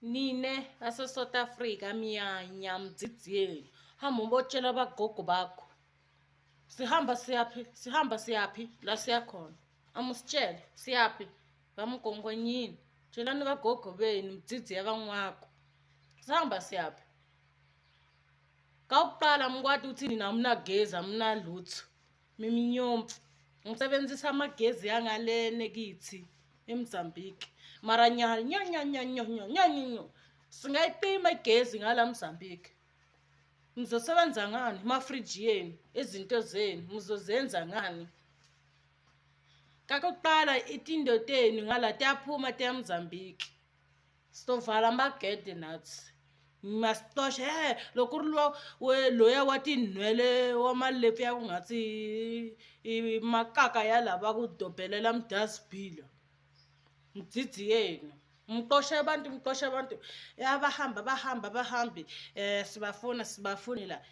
Nina base-South Africa miyanya mdzidziyeni, hamba ubotshela abagogo bakho. Sihamba siyaphi? Sihamba siyaphi? La siyakhona. Amusitshele siyaphi? Vamugongonyini. Tshelani vagogo benu mdzidziya van'wako. Sihamba siyaphi? Kakuqala mkwati ukuthi nina amnagezi amnalutho. Miminyomfu. Ngisebenzisa amagezi angalene kithi eMozambique. Mara nya nya nya nya nya nya nya nya. Singayicima igezi ngala Mozambique. Nizosebenza ngani? Amafriji yenu, izinto zenu, nizozenza ngani? Kakuqala itindo tenu ngala tiyaphuma tiya Mozambique. Sitovala amagede nathi. Masitoshe he loko ku ri luwa loya wa tinwele wa malepfu ya ku ngathi i makaka ya lava ku dobelela mudasibini mdzidzi yenu mxoshe abantu mxoshe abantu abahamba bahamba bahambi sibafuna sibafuni la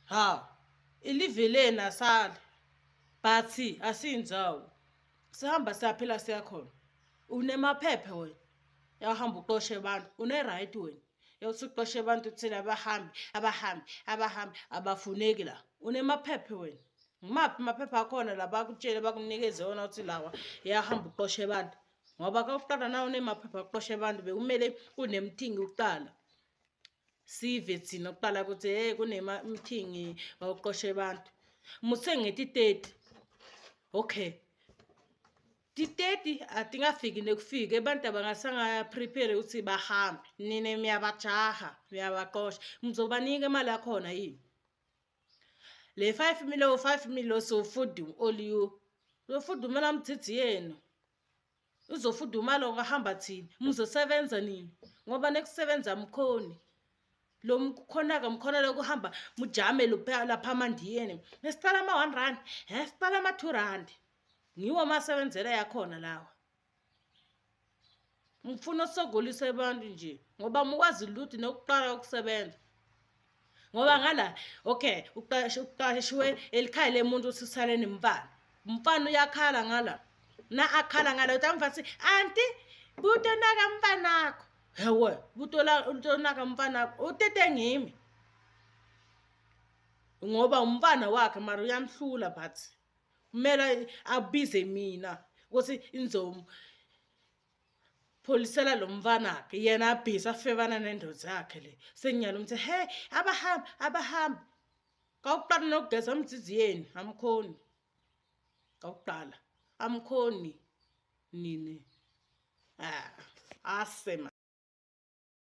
ha ilive lena asali but asiyindzawo sihamba siyaphila siyakhona unemaphepha wena yahamba uxoshe abantu une-right wena yokuthi uxoshe abantu uthile abahambi abahambi abahambi abafuneki la unemaphepha wena ngimaphi amaphepha akhona la bakutshele bakunikeze wona uthi lawa yahamba uxoshe abantu ngoba kakuqala na unemaphepha akuxoshe abantu bekumele kunemthingi ukuqala sive thina kuqala ukuthi hey kunemthingi wawuqoshe abantu musengeti 30 okay ti-30 atingafiki nekufika abantu abangasanga-prepare ukuthi bahambe nina miyabajaha miyabaqosha nizobanika imali yakhona yini le 5 million 5 million sofudu oliyo lofudumela mdzidzi yenu uzofudumala ungahamba thini muzosebenza nini ngoba nekusebenza mkhoni lo mkhonaka mkhona lokuhamba mujame lapha amandiyeni nesicala ama-1 rand sicala ama-2 rand ngiwo amasebenzela yakhona lawa ngifuna usogolisa abantu nje ngoba mukwazi lutho nokuqala ukusebenza ngoba ngala okay uqashiwe elikhaya lemuntu usisale nemfana umfana uyakhala ngala na akhala ngala uthi amfathi anti butonaka mfanakho hewe butola utonaka mfanakho utete ngimi ngoba umfana wakhe mara uyamhlula but kumele abize mina ukuthi inzomu pholisela lo mfanakhe yena abhizi afebana nendoda yakhe le senginyala umthi he abahambi abahambi kawuqala nokugeza umdzizi yenu amkhoni kawuqala amkhoni nini ah asema.